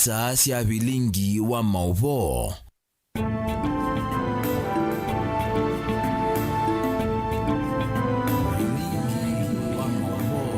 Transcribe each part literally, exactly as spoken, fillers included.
Star sya vilingi wa maũvoo. Vilingi wa maũvoo.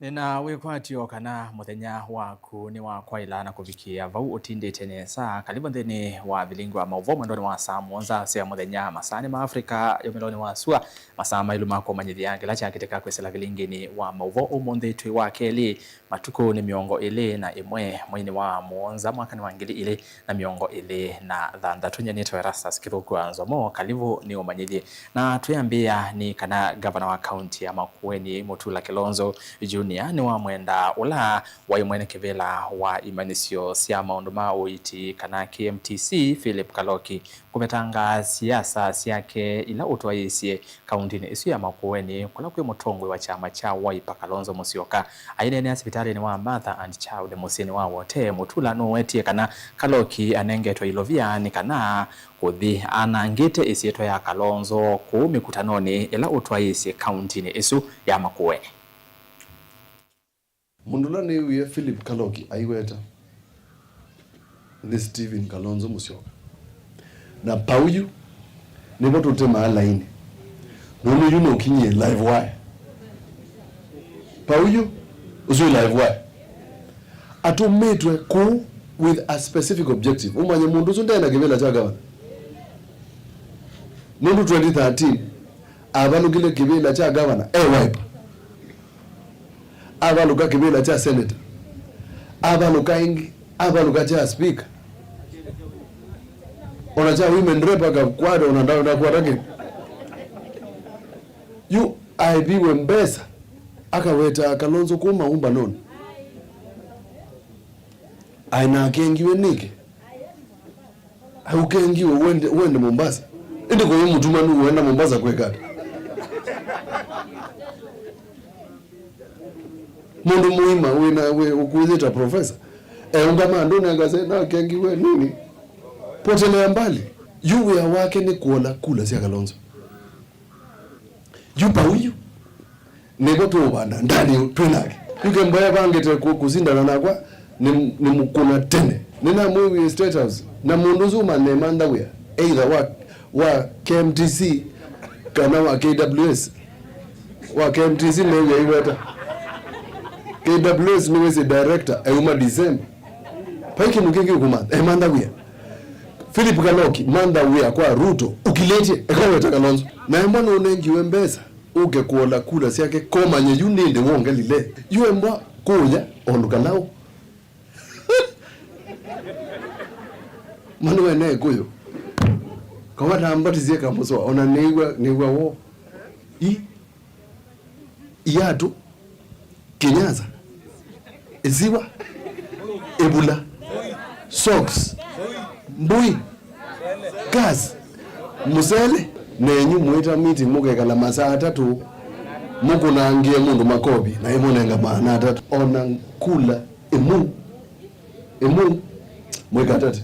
Nĩna wĩkwatyo kana mũthenya waku nĩ wa kwaĩla na kũvikĩa vau ũtindĩte nesa. Kalĩvo nthĩnĩ wa vilingi wa maũvoo mwendonĩ wa saa mũonza sya mũthenya, masaanĩ ma Africa yũmĩlonĩ wa sua, masaa maĩlu ma kũmanyĩthya kĩla kyakĩtĩka kwĩsĩla vilinginĩ wa maũvoo ũmũnthĩ twĩ wa kelĩ. Matukũ nĩ mĩongo ĩlĩ na ĩmwe mweinĩ wa mũonza mwakanĩ wa ngili ilĩ na mĩongo ĩlĩ na thanthatũ. Nyie nĩtawa Erastus Kĩthũku wa Nzomo. Kalĩvu nĩ ũmanyĩthye. Na twĩambĩĩa nĩ kana ngavana wa kaunti ya Makueni, Mutula Kilonzo Junior, nĩwamwenda ũla waĩ mwene kĩvĩla wa imanyĩsyo sya maũndũ ma ũiiti kana K M T C, Philip Kaloki, kũvetanga siasa syake ila ũtwaĩĩsye kauntinĩ ĩsu ya Makueni, kũla kwĩ mũtongoi wa kyama kya Wiper, Kalonzo Musyoka. Aineenea sivitalĩnĩ wa Mother and Child mũsyĩnĩ wa Wote, Mutula nũwetie kana Kaloki anengetwe ilovia nĩ kana kũthi anangĩte ĩsyĩtwa ya Kalonzo kũu mĩkutanonĩ ĩla ũtwaĩĩsye kauntinĩ ĩsu ya Makueni. Mũndũ ũla nĩw'ie Philip Kaloki aiweta nĩ Stephen Kalonzo Musyoka. Na pauyu nĩvo tũtemaa laini. Nũndũ yu nũkinyie live wire. Pauyu ũsu wĩ live wire. Atũmĩtwe kũu with a specific objective. Ũmanye mũndũ ũsu ndena kĩvĩla kya gavana. Nũndũ twenty thirteen avalũkile kĩvĩla kya gavana e Wiper. Avalũka kĩvĩla kya senator. Avalũka ĩngĩ, avalũka kya speaker. Ona kya women rep akakwata, ona nda-, ndakwata kĩ. Yu aiviwe mbesa, akaweta Kalonzo kuma umbanoni. Aĩ na akengiwe nĩkĩ? Aũkengiwe wende, wende Mombasa. Ĩndĩ kũyĩ mũtumanu wenda Mombasa kwĩka ata? Mũndũ mũima wĩna, wĩ, ũkwĩthĩta professor. Eũngama andũ nengase na akengiwe nini? Potelea mbali. Yu wĩa wake nĩ kũola kula sya Kalonzo. Yu pauyu, nĩvo tũũvanda ndani twĩ nake. Yu Kembo evangĩte kũ-, kũsindana nakwa, nĩ, nĩ mũkũna tene. Nĩnamwĩwie State House, na mũndũ ũsu ũmane mantha wĩa, either wa, wa K M T C kana wa K W S. Wa K M T C nĩwĩa iweta. K W S nĩwĩsĩ director, euma December. Vai kĩndũ kĩngĩ ũkũmantha, emantha wĩa. Philip Kaloki, mantha wĩa kwa Ruto, ũkilĩtye, eka weta Kalonzo. Na embwa nũnengiwe mbesa, ũke kũola kula syake, komanye yu nĩndĩ wongelile. Yu embwa kũya, o lũkalaũ. Manu wene kũyũ. Kawatambatĩsye kamũsoa, ona nĩw'a, nĩw'a wo. I, iatũ. Kĩnyasa, ĩsiwa, ĩvula, socks, mbũi, gas, mũsele, nenyu mwĩta meeting mũkekala masaa atatũ, mũkũnangĩe mũndũ makovi, na ĩmũnenga maana atatũ. Ona kula ĩmwe, ĩmwe, mwĩkatate.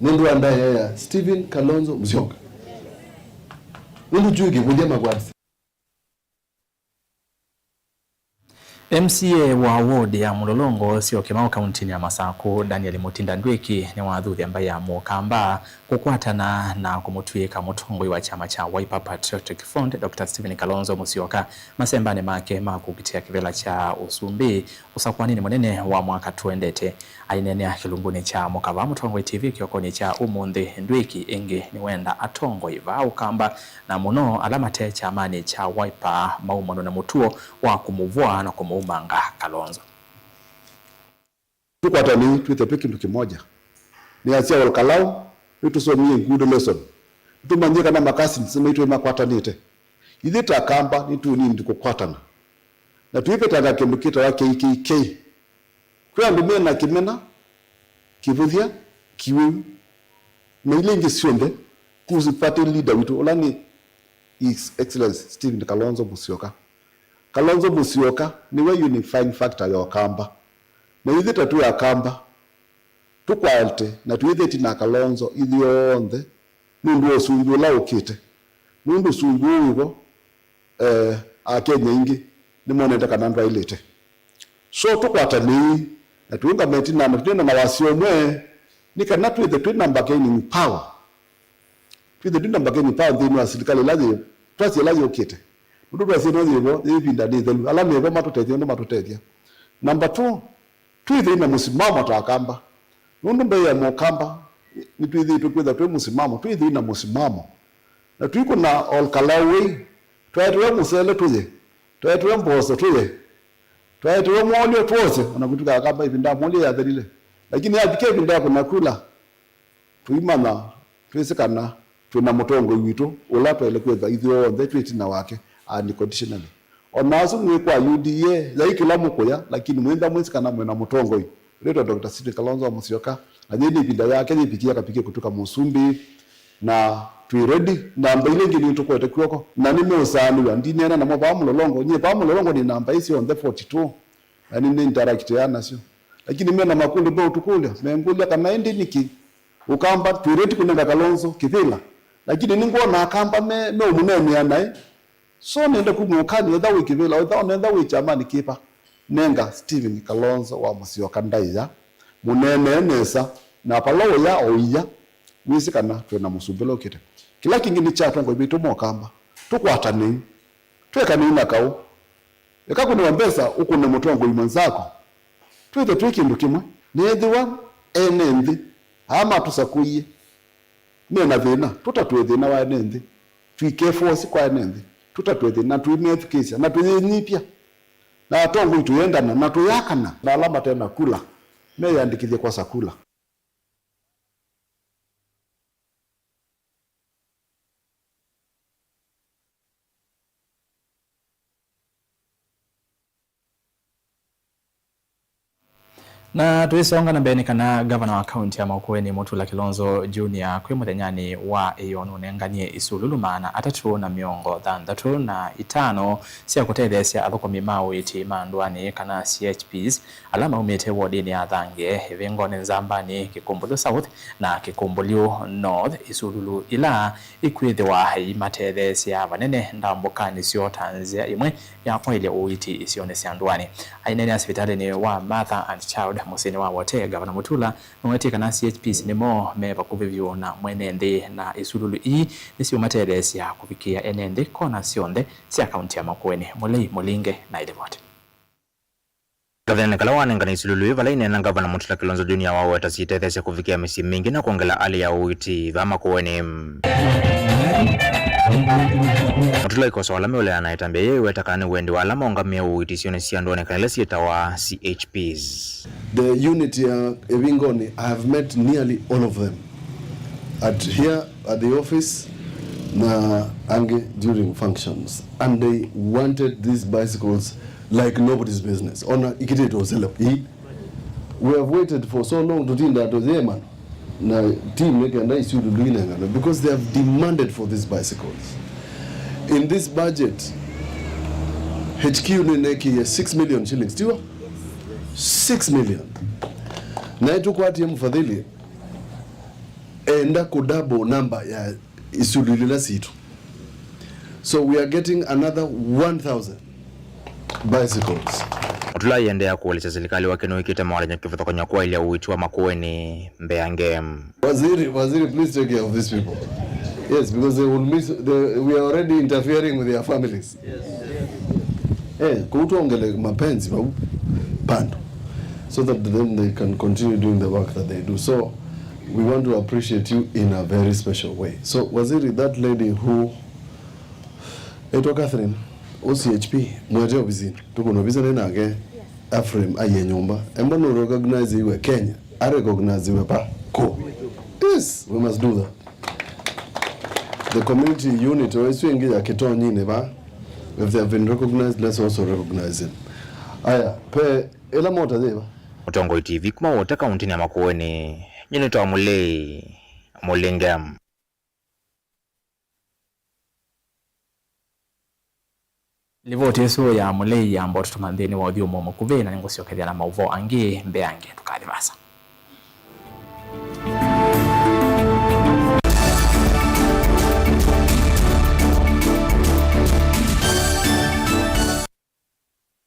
Nũndũ wa ndaĩa ya Stephen Kalonzo Musyoka. Nũndũ kyuĩ kĩvũthya makwasi. M C A wa ward ya Mũlolongo Syokimau kauntinĩ ya Masakũ, Daniel Mutinda Ndwĩki nĩwathuthya mbaĩ ya Mũkamba kũkwatana na kũmũtw'ĩĩka mũtongoi wa kyama kya Wiper Patriotic Front, Doctor Stephen Kalonzo Musyoka, masembanĩ make ma kũkitĩa kĩvĩla kya ũsumbĩ ũsakũanĩnĩ mũnene wa mwaka tũendete. Aineenea kĩlungunĩ kya Mũkava Mũtongoi T V kĩokonĩ kya ũmũnthĩ, Ndwĩki ĩngĩ nĩwenda atongoi vaa Ũkamba, na mũno ala mate kyamanĩ kya Wiper, maumanwe na mũtuo wa kũmũvũa na kũmũumanga Kalonzo. Tũkwatanĩi twĩthe twĩ kĩndũ kĩmoja. Nĩ asya Ol Kalou, nĩtũsomie good lesson. Nĩtũmanyie kana ma cousins maitũ nĩmakwatanĩte. Ithyĩ ta Akamba nĩtũnindi kũkwatana. Na twĩvetanga kĩndũ kĩtawa K K K. Kwĩ andũ me na kĩmena, kĩvũthya, kĩwĩu, na ila ingĩ syonthe, kuhusu party leader witũ, ũla nĩ His Excellency Stephen Kalonzo Musyoka. Kalonzo Musyoka nĩwe unifying factor ya Ũkamba. Na ithyĩ ta twĩ Akamba, tũkwate na twĩthĩe ĩtina wa Kalonzo ithyonthe nũndũ wa ũsumbĩ ũla ũkĩte. Nũndũ ũsumbĩ ũũ wĩvo, eh, Akenya aingĩ nĩmonete kana ndwaĩlĩte. So tũkwatanĩi na tũũngame ĩtina na tũneena na wasya ũmwe nĩ kana twĩthĩe twĩ na bargaining power. Twĩthĩe twĩ na bargaining power nthĩnĩ wa silikalĩ ĩla yĩ, twasye ĩla yũkĩte. Nũndũ twasye ĩno yĩvo, yĩ ĩvinda nĩ ĩthelu. Ala mevo matũtethye ũndũ matũtethya. Number two, twĩthĩe na mũsimamo ta Akamba. Nũndũ mbee ya Mũkamba, nĩtwĩthĩĩtwe kwĩtha twĩ mũsimamo, twĩthĩe na mũsimamo. Na tũikũna Ol Kalou Way, twaetewe mũsele tũye, twaetewe mboso tũye, twaetewe mwolyo twose, ona kũtw'ĩka Akamba ĩvinda mwolyo yathelile. Lakini yavika ĩvinda ya kũna kula, tũimanya twĩsĩ kana twĩ na mũtongoi witũ ũla twaĩle kwĩthwa ithyonthe twĩ ĩtina wake unconditionally. O na asu mwĩ kwa U D A, yai kĩla mũkũya, lakini mwĩntha mwĩsĩ kana mwĩ na mũtongoi wĩtwa Doctor Stephen Kalonzo wa Musyoka, na yĩĩ nĩ ĩvinda yake yĩvikie akavikie kũtw'ĩka mũsumbĩ, na twĩ ready. Namba ila ingĩ nĩtũkwete kw'oko, na nĩmeũsaanĩw'a, ndineena namo vaa Mũlolongo. Nyie vaa Mũlolongo nĩ namba ii syonthe forty-two. Na nĩ, nĩ interact ya nasyo. Lakini me na makundi meũtũkũlya, mengũlya kana ĩndĩ nĩkĩ Ũkamba twĩ ready kũnenga Kalonzo kĩvĩla. Lakini nĩngwona Akamba me, meũmũneenea naĩ. So nenda kuma ũkani, etha wĩ kĩvĩla, etha, etha wĩ kyamani kĩva, nenga Stephen Kalonzo wa Musyoka ndaĩa, mũneenee nesa, na vala ũya o ia, wĩsĩ kana twĩ na mũsumbĩ ũla ũkĩte. Kĩla kĩngĩ nĩ kya atongoi maitũ ma Ũkamba. Tũkwatanei. Twekanei na kaũ. Eka kũnĩwa mbesa ũkũne mũtongoi mwenzako. Twĩthe twĩ kĩndũ kĩmwe. Nĩethĩwa ene nthĩ aa matũsakũie me na thĩna, tũtatũe thĩna wa ene nthĩ. Tũikefosi kwa ene nthĩ, tũtatũe thĩna, na tũimethukĩĩsya, na tũyĩnyivya. Na atongoi tũyendana, na tũyakana. Na ala mate na kula, meyĩandĩkĩthye kwosa kula. Na tũisonga na mbee, nĩ kana ngavana wa kaunti ya Makueni, Mutula Kilonzo Junior, kwĩ mũthenyanĩ wa ĩyoo nũnenganie isululu maana atatũ na mĩongo thanthatũ na itano sya kũtetheesya athũkũmi ma ũiiti ma ndũanĩ, kana C H Ps, ala maumĩte wodinĩ ya Thange, Ĩvĩngonĩ Nzambanĩ, Kĩkũmbũlyũ South na Kĩkũmbũlyũ North, isululu ila ikwĩthĩwa imatetheesya vanene ndambũkanĩ syoo ta nzĩa ĩmwe ya kwaĩlya ũiiti isionĩ sya ndũanĩ. Aineenea sivitalĩnĩ wa Mother and Child mũsyĩnĩ wa Wote, Ngavana Mutula nũwetie kana C H Ps nĩmo me vakuvĩ vyũ na mwene nthĩ, na isululu ii nĩsiũmatetheesya kũvikĩĩa ene nthĩ kona syonthe sya kaunti ya Makueni. Mũlei Mũlinge na ĩlivoti. Kathenĩ kala wanengane isululu vala ineena, Ngavana Mutula Kilonzo Junior waweta syĩtetheesya kũvikĩa mĩsyĩ mingĩ na kwongela hali ya ũiiti vaa Makueni. Mutula aikosoa ala meũleana na ĩtambya yĩĩ, aiweta kana nĩ wendi wa ala maũngamĩe ũiiti isionĩ sya ndũanĩ kana ila syĩtawa C H Ps. The unit ya Ĩvĩngoni, I have met nearly all of them at here at the office na angĩ during functions, and they wanted these bicycles like nobody's business. Ona ikitĩtwe ũsele ii. We have waited for so long, tũtindaa tũyĩemana na team nĩ kenda isululu inengane, because they have demanded for these bicycles. In this budget, H Q nĩnekĩie six million shillings, tiwa? Six million. Na tũkwatie mfadhili enda kũ double number ya isululu ila sitũ. So we are getting another one thousand bicycles. Mutula aiendeea kũelesya silikalĩ wake nũĩkĩte mawalany'o kĩvathũkany'o kwaĩlya ũiiti wa Makueni mbeange. Waziri, waziri, please take care of these people. Yes, because they will miss, they, we are already interfering with their families. Eh, kũu twongele mapenzi vau pando, so that then they can continue doing the work that they do. So we want to appreciate you in a very special way. So, waziri, that lady who ĩtwa Catherine, o C H P, mwete ovisinĩ. Tũkũna ovisi nĩ nake, Ephraim aiye nyũmba. Embo nũ recognize iwe Kenya, a recognize iwe pa kũ? Yes, we must do that. The community unit, o ĩsu ĩngĩ ya Kĩtonyinĩ va, if they have been recognized, let's also recognize them. Aya, pe ĩla mota yĩva? Mũtongoi T V kuma Wote kauntinĩ ya Makueni, nyie nĩtawa Mũlei Mũlinge. Livoti ĩsu ya Mũlei yamba ũtũtuma nthĩnĩ wa ũthyũmũo mũkuvĩ, na nĩngũsyokethya na maũvoo angĩ mbeange. Ndũkathi vaasa.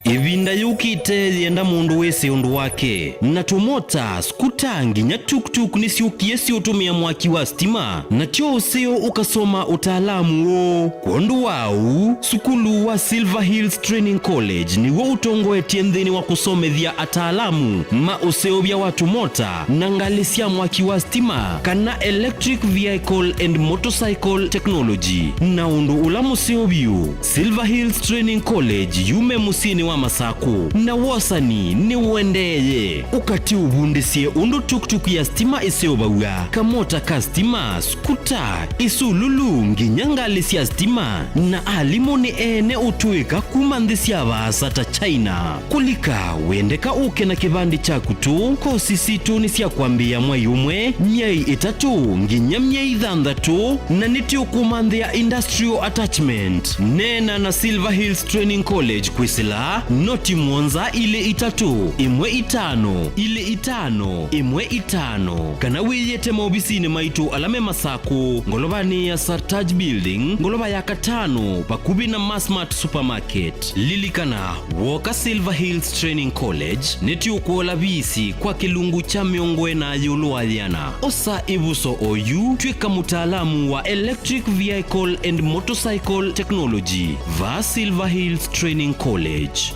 Ĩvinda yũkĩte yĩenda mũndũ wĩsĩ ũndũ wake, na tũmota, skuta, nginya tuk-tuk nĩsyũkie syĩũtũmĩa mwaki wa sitima, na tyo ũseo ũkasoma ũtaalamu ũũ. Kwondũ wa ũu, sukulu wa Silver Hills Training College nĩw'o ũtongoetye nthĩnĩ wa kũsomethya ataalamu ma ũseũvya wa tũmota na ngalĩ sya mwaki wa sitima, kana Electric Vehicle and Motorcycle Technology. Na ũndũ ũla mũseo vyũ, Silver Hills Training College yume mũsyĩnĩ wa Masakũ, na wosani nĩũendeeye. Ũkatĩ ũvundĩsye ũndũ tuk-tuk ya sitima ĩseũvaw'a, kamota ka sitima, skuta, isululu, nginya ngalĩ sya sitima, na alimũ nĩ ene ũtũĩka kuma nthĩ sya vaasa ta China. Kũlika, wendeka ũke na kĩvandĩ kyaku tũ. Kosi sitũ nĩ sya kwambĩĩa mwei ũmwe, myei ĩtatũ, nginya myei thanthatũ, na nĩtũkũmanthĩa industrial attachment. Neena na Silver Hills Training College kwĩsĩla noti mũonza ilĩ itatũ, ĩmwe itano, ilĩ itano, ĩmwe itano, kana wĩyĩte maovisinĩ maitũ ala me Masakũ, ngolovanĩ ya Sartaj Building, ngolova ya katano, vakuvĩ na Masmart Supermarket. Lilikana, wooka Silver Hills Training College, nĩtũkũola viisi kwa kĩlungu kya mĩongo ĩna ĩũlũ wa yĩana. Osa ĩvuso oyu, tw'ĩka mũtaalamu wa Electric Vehicle and Motorcycle Technology va Silver Hills Training College.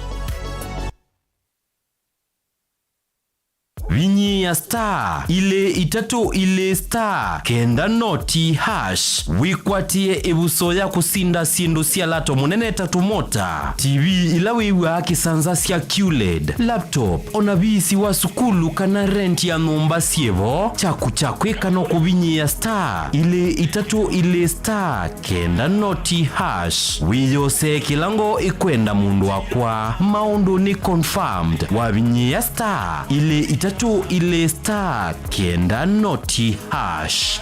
Vinyĩĩa star ilĩ itatũ ilĩ star kenda noti hash wĩkwatĩe ĩvuso ya kũsinda syĩndũ sya lato mũnene ta tũmota, T V ila wĩw'aa kĩsanza sya Q led, laptop, o na viisi wa sukulu kana rent ya nyũmba syĩvo. Kyaku kya kwĩka no kũvinyĩĩa star ilĩ itatũ ilĩ star kenda noti hash. Wĩyosee kĩla ngoo ĩkwenda, mũndũ wakwa. Maũndũ nĩ confirmed. Wavinyĩĩa star ilĩ itatũ ilĩ star kenda noti hash.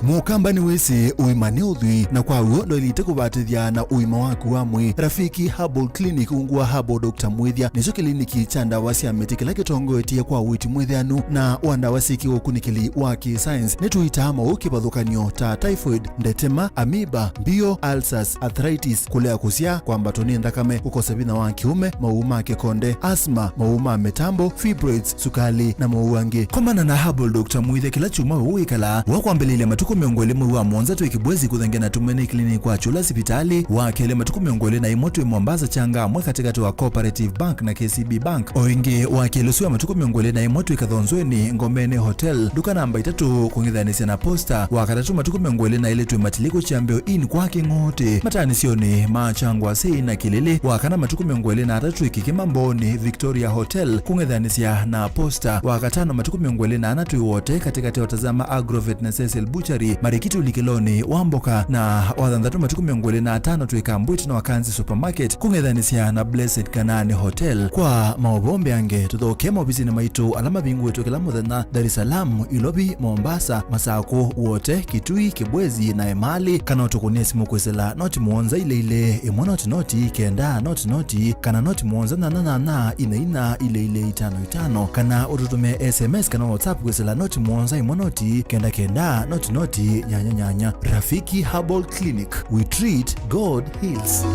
Mũkamba nĩwĩsĩ ũima nĩ ũthwii, na kwa w'o ndwaĩlĩte kũvatĩthya na ũima waku wa mwĩĩ. Rafiki Herbal Clinic, ungu wa Herbal Doctor Mwĩthya, nĩkyo kĩliniki kya ndawa sya mĩtĩ kĩla kĩtongoetye kwa ũiiti mwĩtheanu na wa ndawa syĩ kĩũkunĩkĩli wa kĩ-science. Nĩtũitaa maũũ kĩvathũkany'o ta typhoid, ndetema, amoeba, mbio, ulcers, arthritis, kũlea kũsyaa, kwambatwa nĩ nthakame, kũkosa vinya wa kĩũme, maũũ ma kĩkonde, asthma, maũũ ma mĩtambo, fibroids, sukalĩ, na maũũ angĩ. Komana na Herbal Doctor Mwĩthya kĩla kyumwa ũũ wĩkalaa, wa kwambĩlĩlya matukũ mĩongo ĩlĩ mwei wa mũonza twĩ Kĩbwezi kũthengeana tũmene kliniki kwa kyũla sivitalĩ, wa kelĩ matukũ mĩongo ĩlĩ na ĩmwe twĩ Mombasa Changamwe katĩkatĩ wa Cooperative Bank na K C B Bank, o ĩngĩ wa kelĩ ũsu wa matukũ mĩongo ĩlĩ na ĩmwe twĩ Kathonzweni Ngomeni Hotel, nduka namba itatũ kũng'ethanĩsya na Posta, wa katatũ matukũ mĩongo ĩlĩ na ĩlĩ twĩ Matiliku Kyambeo Inn kwa Kĩng'ũtĩ, mataanĩsyonĩ ma Kyangwasĩ na Kĩlĩlĩ, wa kana matukũ mĩongo ĩlĩ na atatũ twĩ Kĩkĩma Mbooni Victoria Hotel kũng'ethanĩsya na Posta, wa katano matukũ mĩongo ĩlĩ na ana twĩ Wote katĩkatĩ wa Tazama Agrovet na Cecil Butchery, Marikiti ũlikĩlonĩ wa mboka, na wa thanthatũ matukũ mĩongo ĩlĩ na atano twĩ Kambwit na Wakanzi Supermarket kũng'ethanĩsya na Blessed Kanaani Hotel. Kwa maũvoo mbeange, tũthokee maovisinĩ maitũ ala mavingũĩtwe kĩla mũthenya, Dar es Salaam, Ilovi, Mombasa, Masakũ, Wote, Kitui, Kibwezi, na Emali, kana ũtũkũnĩe simũ kwĩsĩla noti mũonza ilĩ ilĩ, ĩmwe noti noti, kenda noti noti, kana noti mũonza nyanya nyanya, inya inya, ilĩ ilĩ, itano itano, kana ũtũtũmĩe S M S kana WhatsApp kwĩsĩla noti mũonza ĩmwe noti, kenda kenda, noti noti, nyanya nyanya. Rafiki Herbal Clinic, we treat, God heals.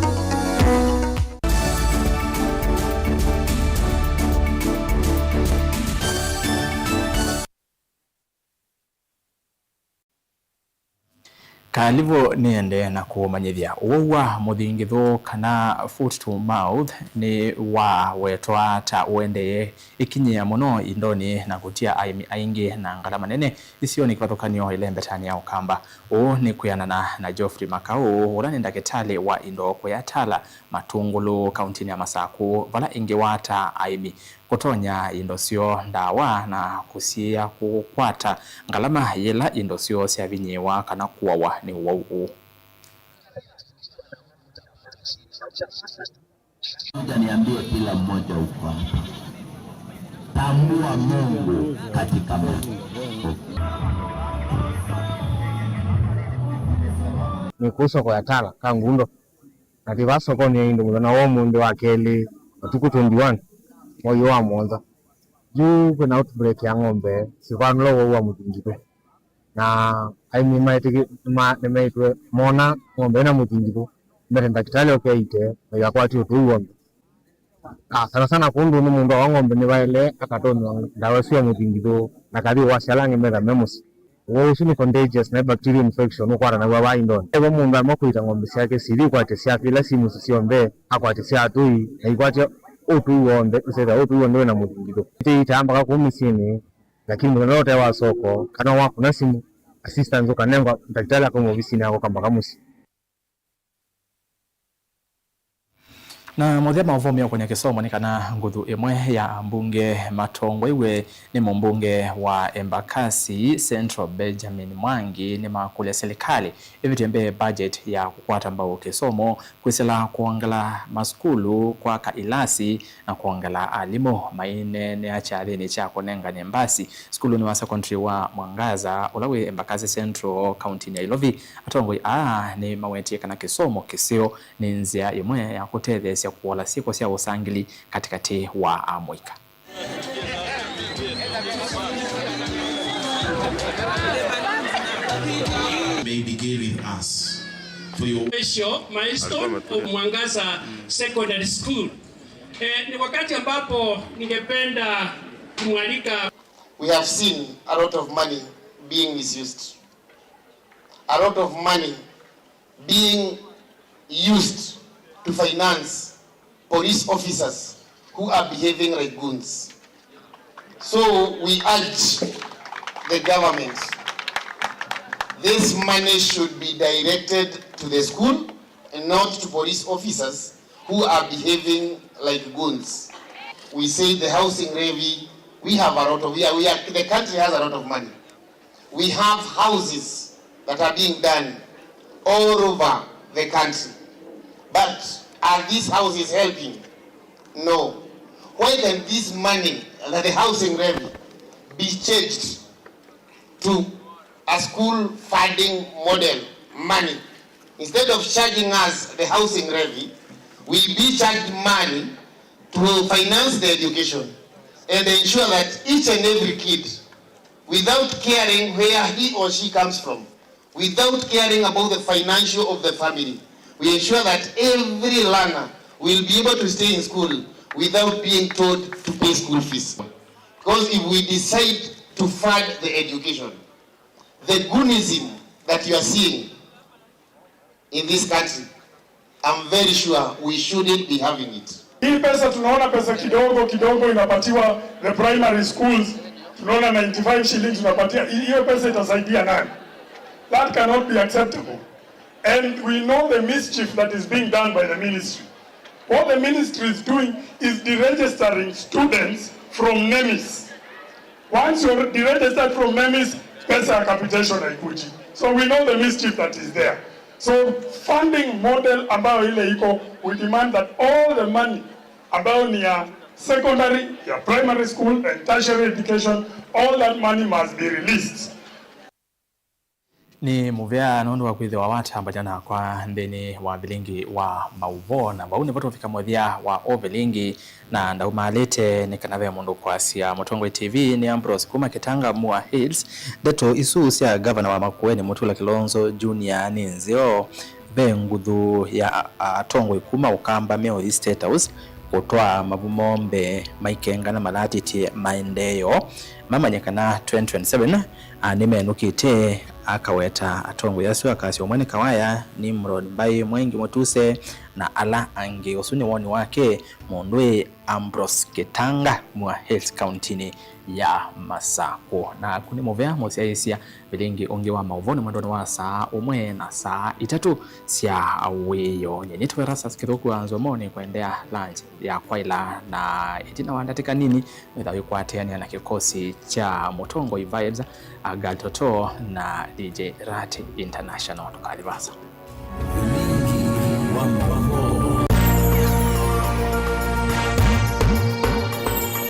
Kalivũ nĩendee na kũmanyĩthya ũwau wa mũthingithũ kana foot to mouth nĩ wawetwa ta ũendee ĩkinyĩa mũno indonĩ na kũtia aĩmi aingĩ na ngalama nene isionĩ kĩvathũkany'o ĩlembetanĩ ya Ũkamba. Ũũ nĩ kwĩanana na Geoffrey Makau, ũla nĩ ndakĩtalĩ wa indo kũya Tala Matũngũlũ, kauntinĩ ya Masakũ, vala ĩngĩ wa ta aĩmi kũtonya indo syoo ndawa na kũsiĩĩa kũkwata ngalama yĩla indo syoo syavinyĩĩwa kana kũawa nĩ ũwau ũũ. Nataka niambie kila mmoja uko hapa. Tambua Mungu katika mambo. Nĩ kũsoko ya Tala, Kangundo. Na twĩ vaa sokonĩ ya Indo mũthenya wa ũmũnthĩ wa kelĩ, matukũ twenty-one, mwei wa mũonza. Yu kwĩna outbreak ya ng'ombe syĩvanũla ũwau wa mũthingithũ. Na aĩmi maĩtĩkĩ-, nĩma-, nĩmeĩtwe moona ng'ombe ĩna mũthingithũ, mete ndakĩtalĩ oke aite, na ĩkakwatie ũtũi w'onthe. Ah, sana sana kũndũ nĩ mũndũ wa ng'ombe nĩvaĩle akatonywa ndawa ĩsu ya mũthingithũ, na kathi wasyala angĩ metha me mũsyĩ. Ũwau ũsu nĩ contagious, na bacterial infection ũkwatanaw'a vaa indonĩ. Evo mũndũ aema kũita ng'ombe syake syĩthi ikwatye syakwĩla syĩ mũsyĩ syonthe, akwatye sya atũi, na ikwatya ũtũi w'onthe, ĩsethĩa ũtũi w'onthe wĩna mũthingithũ. Ĩtĩitaa mpaka kũu mĩsyĩnĩ, lakini mũthenya ũte wa soko, kana wakũna simũ, assistance ũkanengwa, ndakĩtalĩ akauma ovisinĩ akoka mpaka mũsyĩ. Na mũthya maũvoo meũkũnya kĩsomo nĩ kana nguthu ĩmwe ya ambunge matongoew'e nĩ mũmbunge wa Embakasi Central Benjamin Mwangi nĩmakũlya silikalĩ ĩvĩtye mbee budget ya kũkwata mbau kĩsomo, kwĩsĩla kwongela masukulu, kwaka ilasi na kwongela alimũ. Maineenea kyathĩnĩ kya kũnengane mbasi sukulunĩ wa sekondalĩ wa Mwangaza ũla wĩ Embakasi Central kauntinĩ ya Ilovi, atongoi aa nĩmawetie kana kĩsomo kĩseo nĩ nzĩa ĩmwe ya kũtetheesya kũola syĩko sya ũsangĩli katĩkatĩ wa amũika. May be gay with us for your special milestone of Mwangaza Secondary School. Eh, ni wakati ambapo ningependa kumwalika. We have seen a lot of money being misused. A lot of money being used to finance police officers who are behaving like goons. So we urge the government, this money should be directed to the school and not to police officers who are behaving like goons. We say the housing levy, we have a lot of, we are, we are, the country has a lot of money. We have houses that are being done all over the country. But are these houses helping? No. Why can this money, that the housing levy, be changed to a school funding model money? Instead of charging us the housing levy, we be charged money to finance the education and ensure that each and every kid, without caring where he or she comes from, without caring about the financial of the family, we ensure that every learner will be able to stay in school without being told to pay school fees. Because if we decide to fund the education, the goonism that you are seeing in this country, I'm very sure we shouldn't be having it. Hii pesa tunaona pesa kidogo kidogo inapatiwa the primary schools, tunaona ninety-five shillings tunapatia, hi-, hiyo pesa itasaidia nani? That cannot be acceptable. And we know the mischief that is being done by the ministry. What the ministry is doing is deregistering students from NEMIS. Once you're deregistered from NEMIS, pesa ya capitation haikuji. So we know the mischief that is there. So funding model ambayo ile iko, we demand that all the money ambayo ni ya secondary, ya primary school and tertiary education, all that money must be released. Nĩ mũvea nũndũ wa kwĩthĩwa watambany'a nakwa nthĩnĩ wa vilingi wa maũvoo, na vau nĩvo tũvika mũthya wa ũvilingi, na ndaumaalĩte nĩ kana ve mũndũ kwasya. Mũtongoi T V nĩ Ambrose kuma Kitanga, Moore Hills. Ndeto isu sya ngavana wa Makueni Mutula Kilonzo Junior nĩ nzeo. Ve nguthu ya a-, a-, atongoi kuma Ukamba meũthi State House kũtwaa mavumo mbee maikengana malatĩtye maendeeo. Mamanye kana twenty twenty-seven, a, nĩmenũkĩte, akaweta atongoi asu, akasya ũmwe nĩ Kawaya, Nimrod Mbai, Mwengi Mutuse na ala angĩ. Ũsu nĩ woni wake mũndũ ĩ Ambrose Kitanga, Moore Hills, kauntinĩ ya Masakũ. Naku nĩ mũvea mũsyaĩĩsya vilingi ũngĩ wa maũvoo nĩ mwendonĩ wa saa ũmwe na saa itatũ sya wĩoo. Nyie nĩtwa Erastus Kĩthũku wa Nzomoni kũendea lunch ya kwaĩla, na ĩtina wa ndatĩka nini wĩtha wĩkwatĩanĩa na kĩkosi kya Mũtongoi Vibes, Agal Toto na D J Rati International. Tũkathi vasa.